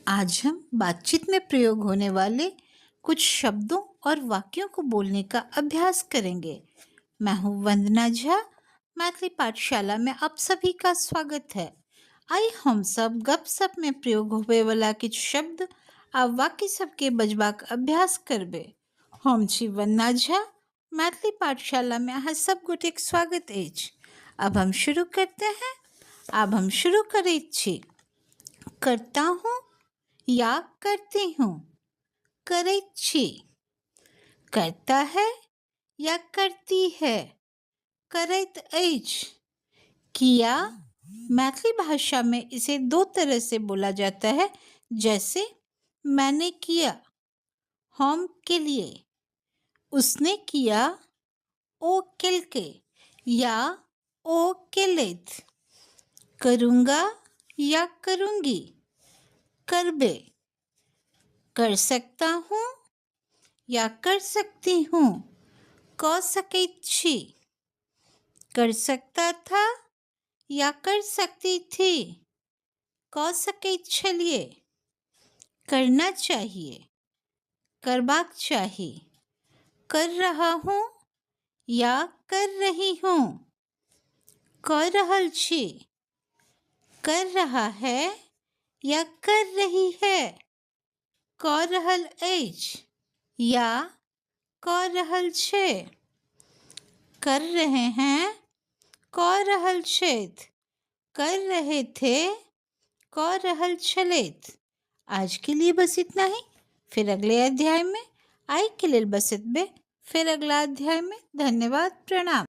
आज हम बातचीत में प्रयोग होने वाले कुछ शब्दों और वाक्यों को बोलने का अभ्यास करेंगे। मैं हूं वंदना झा, मैथिली पाठशाला में आप सभी का स्वागत है। आइ हम सब गपशप में प्रयोग होवे वाला किछु शब्द आ वाक्य सबके बजबाक अभ्यास करबै। हम छी वंदना झा, मैथिली पाठशाला में अहाँ सब गोटेक स्वागत अछि। अब हम शुरू करते हैं। आब हम शुरू करैत छी। करता हूँ या करती हूँ, करैत छी। करता है या करती है, करैत अछि। किया मैथिली भाषा में इसे दो तरह से बोला जाता है, जैसे मैंने किया, हम के लिए, उसने किया, ओ केलकै या ओ केलथि। करूँगा या करूँगी, करबे। कर सकता हूँ या कर सकती हूँ, कऽ सकैत छी। कर सकता था या कर सकती थी, कऽ सकैत छलियै। करना चाहिए, करबाक चाही। कर रहा हूँ या कर रही हूँ, कऽ रहल छी। कर रहा है या कर रही है, कऽ रहल अछि या कऽ रहल छै। कर रहे हैं, कऽ रहल छथि। कर रहे थे, कऽ रहल छलथि। आज के लिए बस इतना ही, फिर अगले अध्याय में। आइ के लेल बस एतबे, फिर अगला अध्याय में। धन्यवाद, प्रणाम।